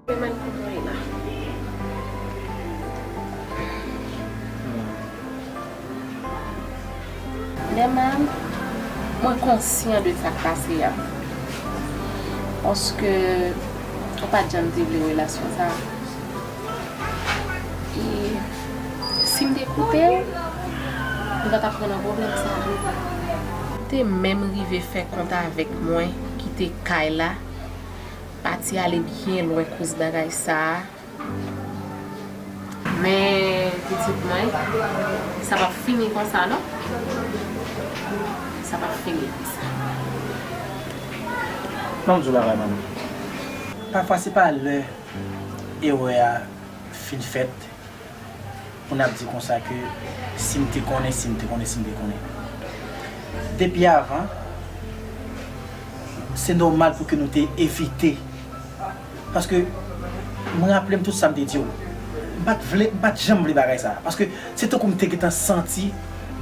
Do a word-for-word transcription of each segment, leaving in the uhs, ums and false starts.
Demann pou mwen la. Demann, mwen konsyan de sa k pase a. Paske ou pa t janm te vle relasyon sa a. E si m te koute w, nou pa t ap pran nan pwoblèm sa a. Ou te menm rive fè kont avèk mwen, kite kay la, pati ale byen lwen koz bagay sa a. Men, pitit mwen, sa p ap fini konsa, non. Sa p ap fini konsa. Ban m di w bagay, manmi. Pafwa, se pa lè erè a fin fèt, pou n ap di konsa ke si m te konnen, si m te konnen, si m te konnen. Depi avan, se nòmal pou ke nou te evite. Paske mwen raple m tout sa m te di w. M pa t vle, m pa t janm vle bagay sa. Paske se tankou m te gentan santi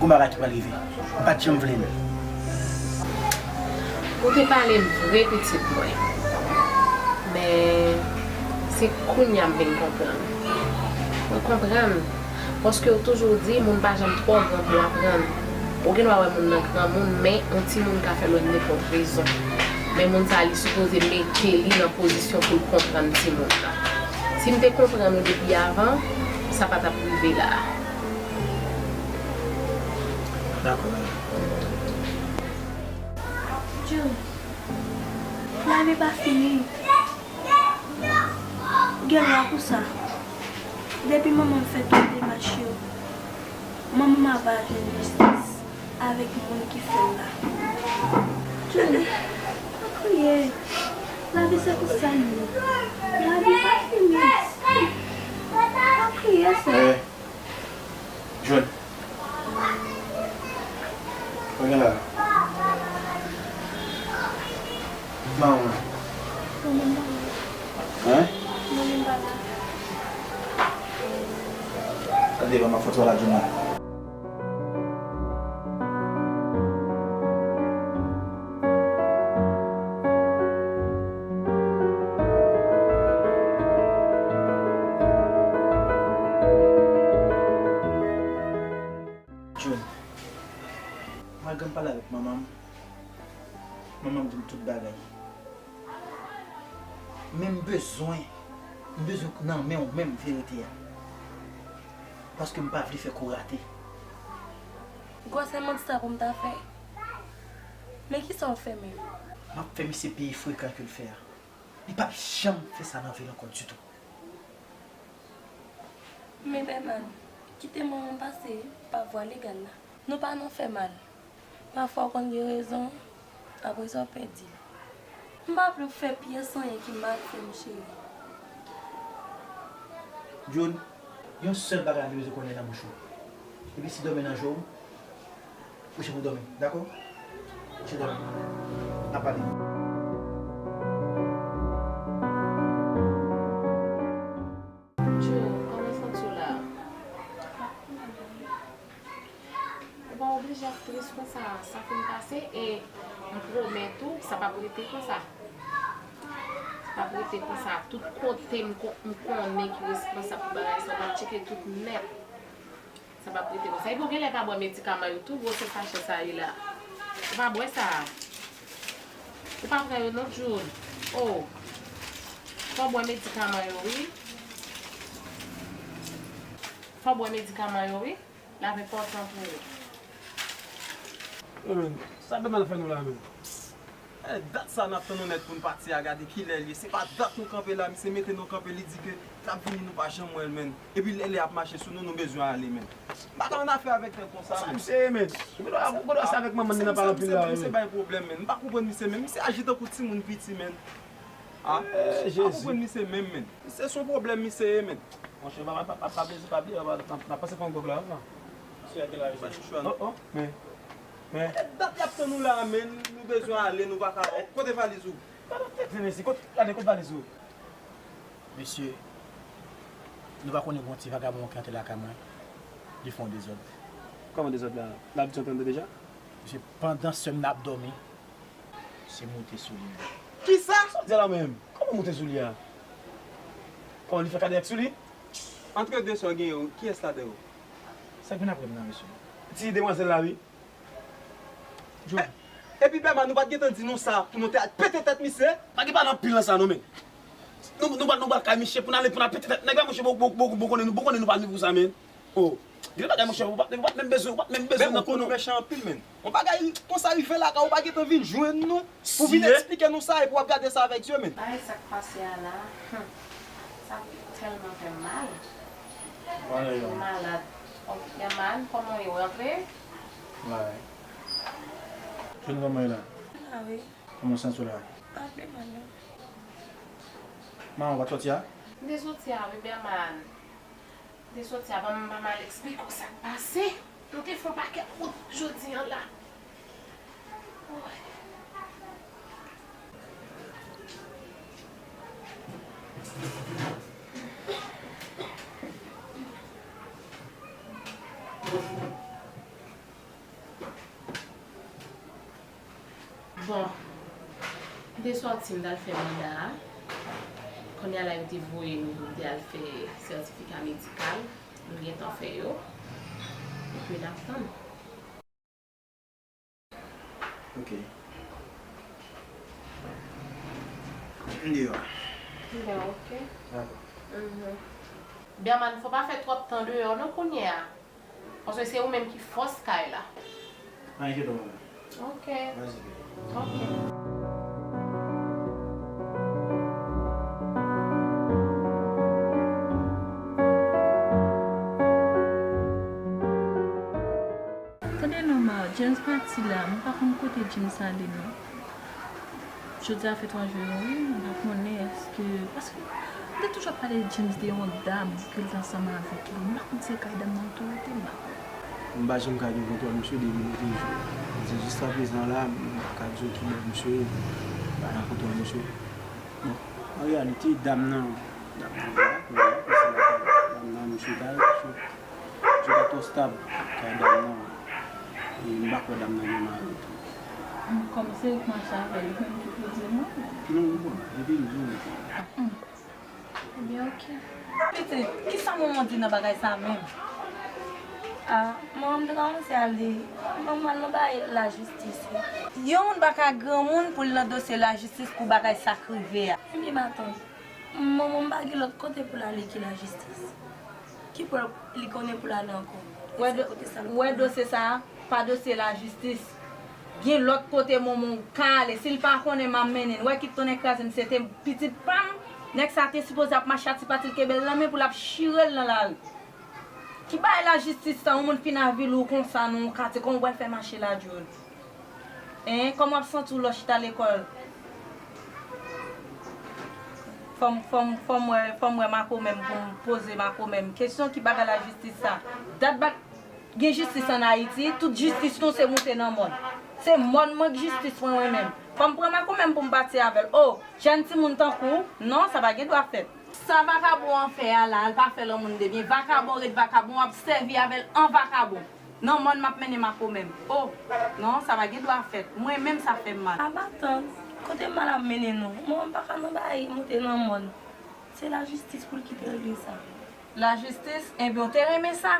gon bagay ki pral rive. M pa t janm vle l. Ou te pale m vre, pitit mwen. Men, se kounye a m vin konprann. Mwen konprann. Paske yo toujou di, moun pa janm twò gran pou aprann. Ou gen dwa wè moun nan granmoun, men yon timoun ka fè l wè nenpòt rezon. Men moun sa a, li sipoze mete li nan pozisyon pou l konprann timoun nan. Si m te konprann ou depi avan, sa pa t ap rive la a. Dakò, manmi. John, lavi pa fini. Ou gen dwa pou sa. Depi manman m fè tout demach yo, manman m ap al jwenn jistis avèk moun ki fè l la. John, pa kriye. Lavi se konsa l ye. Lavi pa fini. Pa kriye, sè. Eh, John. Sa gen la? Manman. Manman pa la. Hein? Manman pa la. Gade, manman fòt wè la, John la. John, malgre m pale avèk manman m, manman m di m tout bagay. Men m bezwen, m bezwen nan men w menm verite a. Paske m pa vle fè kou rate. Gwosè manti sa pou m ta fè? Men kisa w fè menm? M ap fè misye peye frekan ke l fè a. Li p ap janm fè sa nan vi l ankò ditou. Men Bèman, kite manman pase pa vwa legal la. Nou pa nan fè mal. Pafwa w konn gen rezon, apre sa w pèdi l. M pa vle w fè pyès anyen ki mal, frè m cheri. John, yon sèl bagay m te bezwen konnen nan bouch ou. Epi si dòmi nan je w, kouche pou dòmi, dakò? Kouche dòmi. N ap pale. John, kòman w santi w la? Ou pa oblije ap tris konsa, sa fin pase e m pwomèt ou sa p ap rete konsa. M ap rete konsa, tout kote m ko-, m konnen ki responsab pou bagay sa, m ap tcheke tout nèt. Sa p ap rete konsa. Epi w genlè pa bwè medikaman yo tou, gwosè sachè sa ye la. Ou pa bwè sa a. Ou pa pran yo non, Jude. Oh. Fò w bwè medikaman yo, wi. Fò w bwè medikaman yo, wi. L ap enpòtan pou ou. Sa Bèman fè nou la menm? Eh, dat sa n ap tann yon nèg pou n pati a, gade kilè l ye. Se pa dat nou kanpe la, misye mete nou kanpe, li di ke l ap vini, nou pa janm wè l, menn. Epi lè, lè ap mache sou nou, nou bezwen ale, menn. M pa ka annafè avèk nèg konsa, menn. Misye ye, menn. Ou gendwa, ou gendwa se avèk manman li nan pa anpil la, misye bay pwoblèm, menn. M pa konprann misye, menn. Misye aji tankou timoun piti, menn. Ah, m pa konprann misye menm, menn. Misye se yon pwoblèm, misye ye, menn. Monchè, pa, pa, pa, pa bliye, pa bliye, n ap pase fon gwòg la, non? Misye a gen laj, chouchou. Oh, oh, men, men. E dat y ap tann nou la, men nou bezwen ale, nou pa ka. Kote valiz ou? Gade tèt li, mesye, kote, gade, kote valiz ou? Mesye, nou pa konnen gon ti vagabon ki antre lakay mwen, li fè yon dezòd. Kòman dezòd la? L abitye antre deja? Mesye, pandan sè m nan ap dòmi, se moute sou li menm. Kisa? Sa w di a la menm? Kòman moute sou li a? Kòman li fè kadeyèk sou li? Antre de sè w genyen yo, kiyès ladan yo? Sa k vin apre m nan, mesye? Ti demwazèl la, wi. Jodi. E, epi Bèman, nou pa t gentan di nou sa pou nou te al pete tèt misye? Pa gen pale anpil nan sa non, men. Nou, nou pral, nou pral kay misye pou n ale, pou n al pete tèt nèg la, monchè, bon, bon, bon, bon konnen nou, bon konnen nou pa vini pou sa, men. Oh. Gen bagay, monchè, ou pa t, ou pa t menm bezwen, ou pa t menm bezwen nan konnen. Men ou mechan anpil, men. Yon bagay konsa rive lakay ou, ou pa gentan vin jwenn nou pou vin eksplike nou sa, epi w ap gade sa avèk zye, men. Ay, sa k pase a la, hmm, sa tèlman fè m mal. Ou malad. Oh, Bèman, kòman w ye? Ou rantre? Mare. Jwenn kòman w ye la? Ah wi. Kòman w santi w la? Pa pi mal non. Manman w pa t sòti a? M te sòti a wi, Bèman. M te sòti a, ban m, ban m al eksplike w sa k pase. Nou te fè yon pakèt wout jodi a la. Woy. Bon, m te sòti, m t al fè manda a. Kounye a la, yo te voye nou pou n te al fè sètifika medikal. Nou gentan fè yo. Epi n ap tann. Ok. M deyò. Bon, ok. Dakò. Mhm. Bèman, fò pa fè twòp tan deyò non kounye a. Paske se ou menm ki fòs kay la. Pa enkyete w, manman. Ok. Vas-y, bébé. Ok. Tande non, ma, James pati la, m pa konn kote James ale non. Jodi a fè twa jou wi, m pa konnen èske, paske m te toujou ap pale de James de yon dam ke l te ansanm avèk li, m pa konn si se kay dam nan l tou rete, m pa konnen. M pa janm ka gen kontwòl misye depi nou te jwenn. Se jiskaprezan la, m pa ka di w ki bò misye ye, m pa nan kontwòl misye. Bon, an reyalite, dam nan, dam nan, dam nan, misye ta, misye, misye ta twò stab kay dam nan. E m pa kwè dam nan gen mari tou. Kòm se ou k mache avè l, ou menm ki pou di mwen? Non, bon, depi m di w. Ebyen, ok. Pitit, kisa manman w di nan bagay sa a menm? Ah, manman m te kòmanse al di, manman al nan bagay lajistis wi. Yon moun pa ka granmoun pou l nan dosye lajistis pou bagay sa k rive a. Ebyen, matant, manman m pa gen lòt kote pou l ale ki lajistis. Ki pwen li konnen pou l ale ankò? Wè, sèl kote sa l konnen. Wè dosye sa a, pa dosye lajistis. Gen lòt kote manman w ka ale. Si l pa konnen, m a mennen l. Wè kit tonnè kraze m, se te pitit pa m. Nèg sa te sipoze ap mache a ti pati l kenbe l nan men pou l ap chire l nan lari. Ki bagay lajistis sa, yon moun fin avili w konsa nan yon katye, kòman w pral fè mache la, Jude? Hein, kòman w ap santi w lè w chita lekòl? Fò m, fò m, fò m wè, fò m wè makomè m pou m poze makomè m kesyon, ki bagay lajistis sa? Dat bak gen jistis ann Ayiti, tout jistis nou se moute nan mòn. Se mòn mwen k jistis mwen, mwen menm. Fò m pran makomè m pou m pati avè l. Oh, jèn timoun tankou w, non, sa pa gen dwa fèt. Sa vakabon an fè a la, l pa fè lòt moun de byen. Vakabon ret vakabon, w ap sèvi avè l an vakabon. Nan mòn m ap mennen makomè m. Oh, non, sa pa gen dwa fèt. Mwen menm sa fè m mal. A matant, Kote mal ap mennen nou? Mwen pa ka nan bagay moute nan mòn. Se lajistis pou l kite regle sa. Lajistis? Enben, w te renmen sa?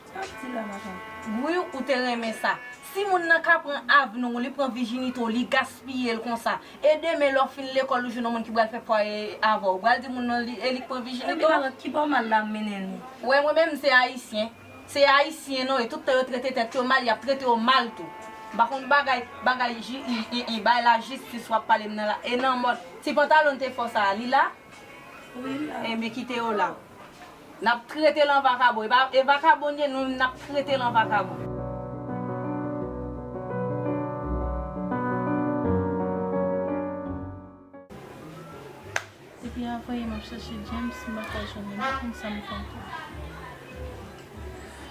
Sa w ap di la, madanm? Wi, ou te renmen sa. Si moun nan ka pran avni w, li pran vijinite w, li gaspiye l konsa. E demen, lè w fin lekòl, ou jwenn yon moun ki pral fè fwaye avè w. Ou pral di moun nan li, e li k pran vijinite w? Ebyen, alò, ki bò mal la mennen nou? Wè, mwen menm, se ayisyen. Se ayisyen nou ye, tout tan yo trete tèt yo mal, y ap trete yo mal tou. M pa konn bagay, bagay ji, i, i, i, bagay lajistis w ap pale m nan la. E nan mòd, ti pantalon te fò sa a, li la? Wi, la. Enben, kite yo la. N ap trete l an vakabon. E pa, e vakabon ye, nou, n ap trete l an vakabon. Depi avan yè m ap chache James, m pa ka jwenn li, m pa konn sa m fè ankò.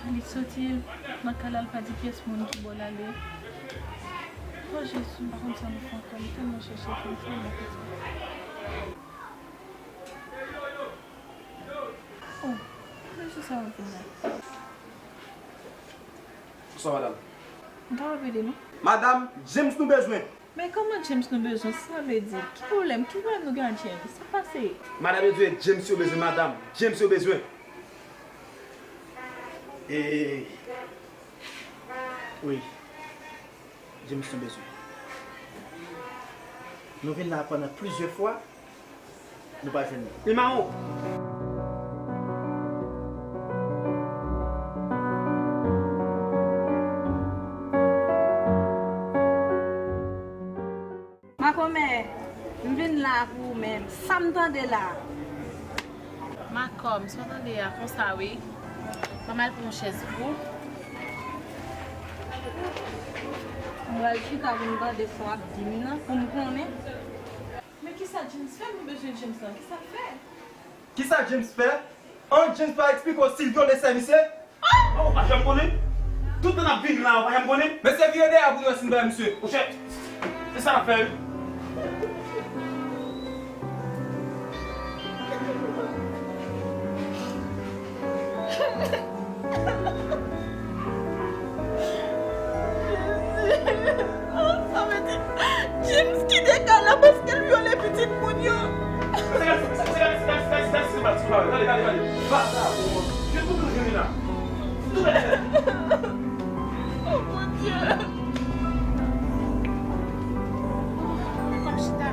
Li soti nan kay la, l pa di pyès moun ki bò l ale. O Jezi, m pa konn sa m fè ankò, m tèlman chèche l, m tèlman fè sa. O, men se sa m fè la. Bonswa, madanm. M ta rele nou. Madanm, James nou bezwen. Men kòman James nou bezwen? Sa vle di, ki pwoblèm? Ki pwoblèm nou gen ak James? Sa pase? Madanm, yo di James yo bezwen, madanm. James yo bezwen. E, wi. James nou bezwen. Nou vin la pandan plizyè fwa. Nou pa jwenn li. Li mawon. Makomè, m vin la pou ou menm. Sa m tande la. Makòm, sa w tande a konsa wi. Ban m al pran yon chèz pou ou. M pral chita pou m tande sa w ap di m nan, pou m konnen. Men kisa James fè? Nou bezwen James lan. Kisa l fè? Kisa James fè? An James pa eksplike w si l vyole sè misye? Ah! Ou pa janm konnen? Tout tan n ap vini la, ou pa janm konnen? Mesye vire dèyè pou nou wè si nou bay misye. Monchè, se sa n ap fè wi. Sa vle di, James ki dega la paske l vyole pitit moun yo. Gade, gade, gade, gade, gade, gade, gade. Bata, bon, bon. Jis pou nou jwenn la. Tou lè. Oh, mon Dieu. Kòm chita.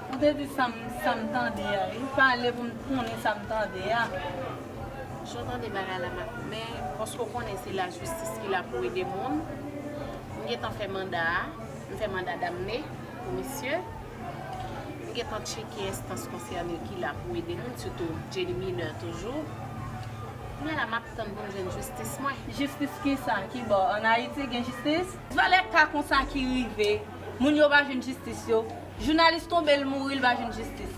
Ou te di sa m, sa m tande a, wi. Pale pou m konnen sa m tande a. Jan w tande bagay la, Makomè, paske w konnen se lajistis ki la pou ede moun. M gentan fè manda a, m fè manda damne pou misye. M gentan tcheke enstans konsène ki la pou ede moun, sitou Jenny minè toujou. Kounye a la, m ap tann pou m jwenn jistis mwen. Jistis kisa? Ki bò? Ann Ayiti gen jistis? Valè ka konsa ki rive, moun yo pa jwenn jistis yo. Jounalis tonbe, l mouri, li pa jwenn jistis.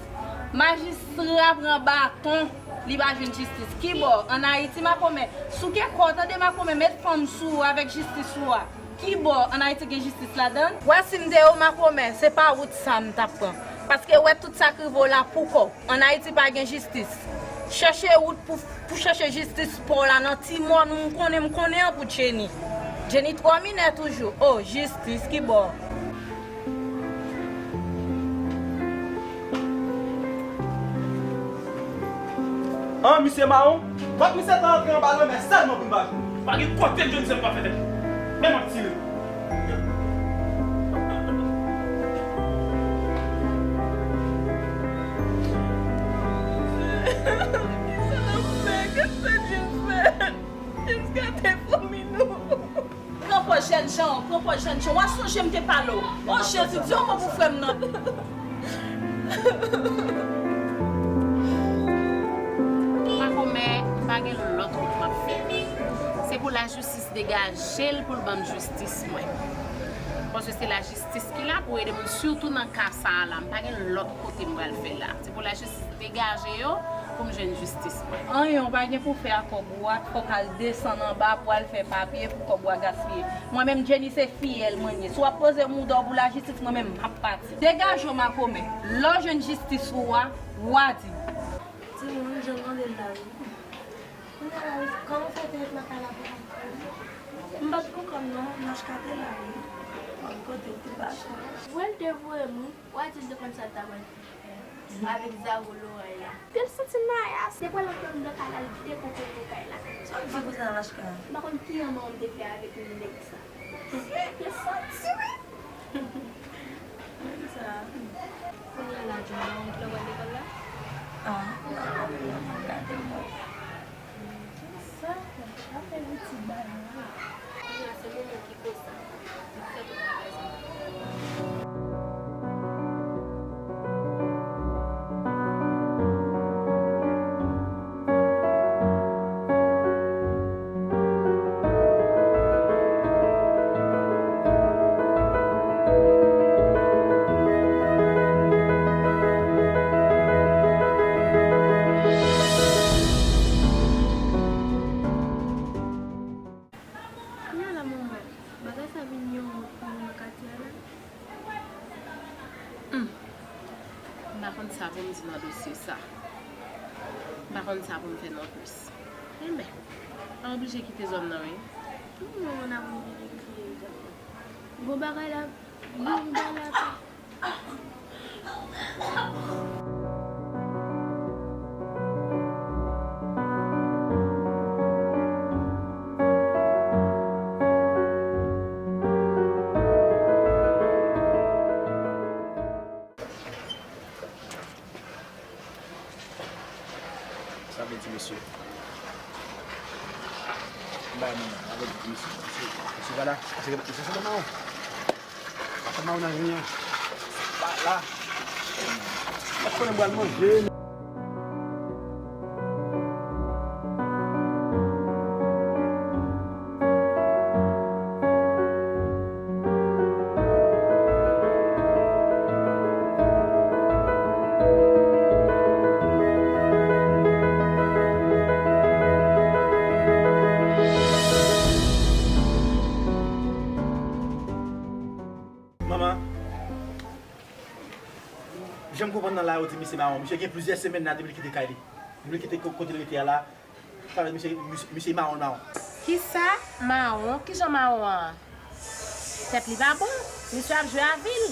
Majistra pran baton, li pa jwenn jistis. Ki bò? Ann Ayiti, Makomè. Souke kò w, tande, Makomè, met fanm sou ou avèk jistis ou a. Ki bò? Ann Ayiti gen jistis ladann? W a si m te ou, Makomè, se pa wout sa a m t ap pran. Paske w wè tout sa k rive w la pou kò w. Ann Ayiti pa gen jistis. Chèche wout pou, pou chèche jistis pa w la nan ti mòn ou m konnen, m konnen an pou Jenny. Jenny twò minè toujou. O, jistis, ki bò? An, misye mawon. Fòk misye ta antre anba lanmè sèlman pou n pa jwenn. Pa gen kote Johnson pa fè tèt. Men m ap tire. Kisa n ap fè? Kisa James fè? James gate fanmi nou. Pran pòz jènjan, pran pòz jènjan. W a sonje m te pale w. O Jezi, di yon mo pou frè m nan. Makomè, m pa gen lòt wout m ap fè. Se pou lajistis degaje l pou l ban m jistis mwen. Paske se lajistis ki la pou ede moun, sitou nan ka sa a la. M pa gen lòt kote m pral fè la. Se pou lajistis degaje yo pou m jwenn jistis mwen. Anyen w pa gen pou fè ak kòb ou a, fòk al desann anba pou al fè papye pou kòb ou a gaspiye. Mwen menm, Jenny, se fiyèl mwen ye. Si w ap poze mouda w pou lajistis, mwen menm, m ap pati. Degaje w, Makomè. Lè w jwenn jistis ou a, w a di m. Timoun, jan m tande l la, wi. Kòman w fè te ret lakay la pou konn kòb? M pa t konn kòb non, Nachka te la wi. Mwen kote l te pase. Wè l te voye moun, w a di l te konn sa l ta pral fè avèk zago lorèy la. Te l santi Naya, se pral antre anndan kay la, l dekonpòte kay la. Sa w di konsa Nachka? M pa konn ki anmè w te fè avèk nèg sa. Te santi wi. Mwen di sa. Kounye a la, Juma, ou vle wè lekòl la? Ah, m pa vle, m ap gade mwen. Kisa? Apre yon ti bagay. Kounye a se moman ki konsa. Li fè tout bagay sa. Kounye a la manman, bagay sa vin yon wont pou nou nan katye a la. Hmm. M pa konn sa pou m di nan dosye sa. M pa konn sa pou m fè non plis. Enben, m oblije kite zòn nan wi. Tout moun ap oblije kite zòn nan. Bon bagay la, bon bagay la. Sa vle di, mesye. M bay manman, sa vle di, mesye. Mesye, mesye, vwala. Mesye, mesye, se mawon. Papa mawon nan vini an. Vwala. Mwen konnen m pral manje. Manman, jan m konprann nan la, yo di misye mawon. Misye gen plizyè semèn la depi l kite kay li. Depi l kite ko-, kote l rete a la, sa vle di misye, misye, misye mawon, mawon. Kisa? Mawon? Kijan mawon an? Tèt li pa bon? Misye ap jwe avè l.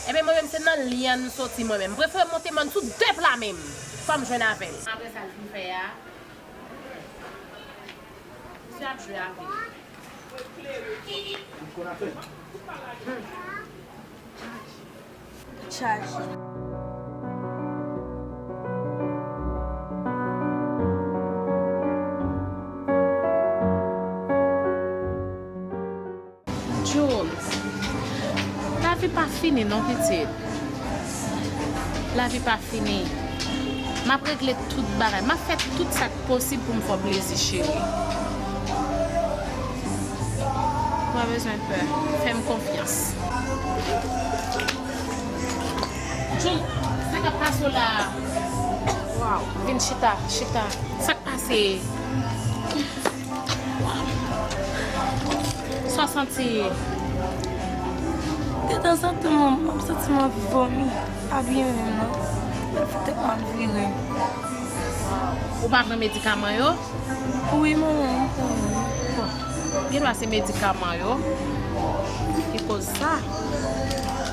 Ebyen, mwen menm, se nan li an m soti mwen menm. M prefere monte mòn sou de pla menm. Fò m jwenn avè l. Apre sa l fin fè a, misye ap jwe avè l. Chaje. June, lavi pa fini non, pitit. Lavi pa fini. M ap regle tout bagay. M ap fè tout sa k posib pou m fè w plezi, cheri. Ou pa bezwen pè. Fè m konfyans. June, sa k ap pase w la a? Waw, vin chita, chita. Sa k pase? Sa w santi? Detanzantan, m ap santi m anvi vomi. Pa byen menm, non. Mwen fè tèt mwen vire. Ou pa pran medikaman yo? Wi, manman, m pran. Bon, gen dwa se medikaman yo ki koz sa.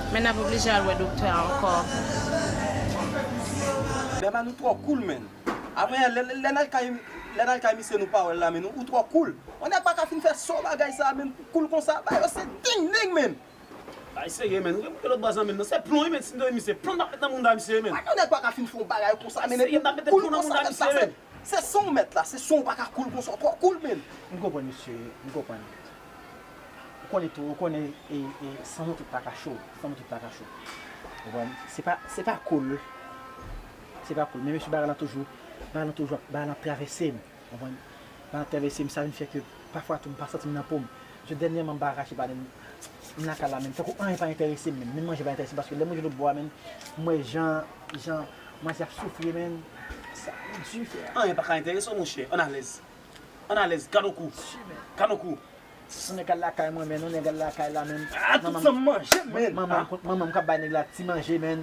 Men n ap oblije al wè doktè a ankò. Bèba, nou twò cool, menn. Apre, lè, lè, lè n al kay, lè n al kay misye, nou pa wè l la, men nou, ou twò cool. On nèg pa ka fin fè so bagay sa, men cool konsa, ba yo se ding ding, men. Bay serye, men. Ou gen lòt baz nan men nan. Se plon, wi, men, si m te misye, plon n ap met nan mouda misye, men. Pa gen nèg pa ka fin fè yon bagay konsa, men, epi cool konsa, men sa, se, se son w mèt la, se son w pa ka cool konsa, w twò cool, men. M konprann, mesye, m konprann. Ou konnen tou, ou konnen, e, e, san nou tout pa ka cho, san nou tout pa ka cho. Ou konprann? Se pa, se pa cool. Se pa cool. Men mesye, bagay lan toujou, bagay lan toujou, bagay lan travèse m. Ou konprann? Bagay lan travèse m, sa vin fè ke pafwa tou, m pa santi m nan po m. Mesye, dènyèman, m pa ka kache pale m, m nan kay la menm. Tankou anyen pa enterese m menm. Menm manje pa enterese m, paske lè m rive lòtbò a menm, m wè jan, jan manzè ap soufri, menn. Sa di, frè. Anyen pa ka enterese w, monchè. Ann alèz. Ann alèz, gad on kou. Gad on kou. Nou nèg al lakay mwen, men nou nèg al lakay la, men. Ah, tout sa m manje, men. Manman m, manman m k ap bay nèg la ti manje, men.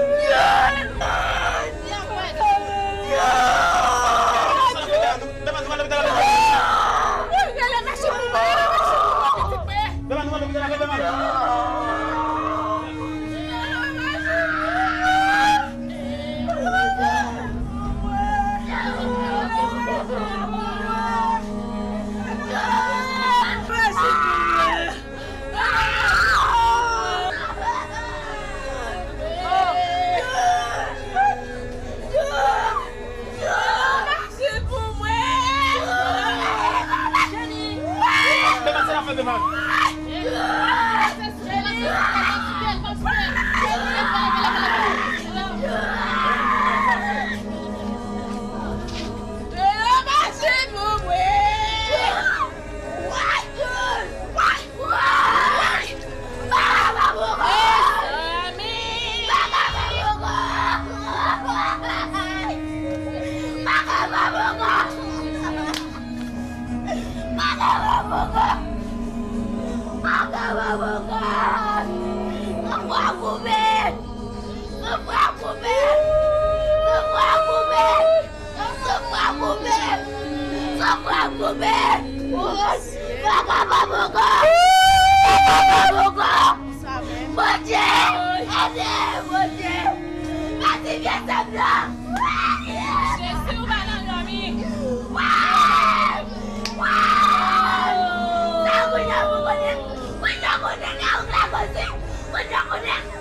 Soufri a koupe! Soufri a koupe! Soufri a koupe! Soufri a koupe! Mwen pa kapab ankò! Mwen pa kapab ankò! Bondye! Ede! Bondye! Mèsi vye sè m nan! Jezi, ou pa nan dòmi! Sa kounye a pou konnen! Kounye a konnen nan ou la koze! Kounye a konnen!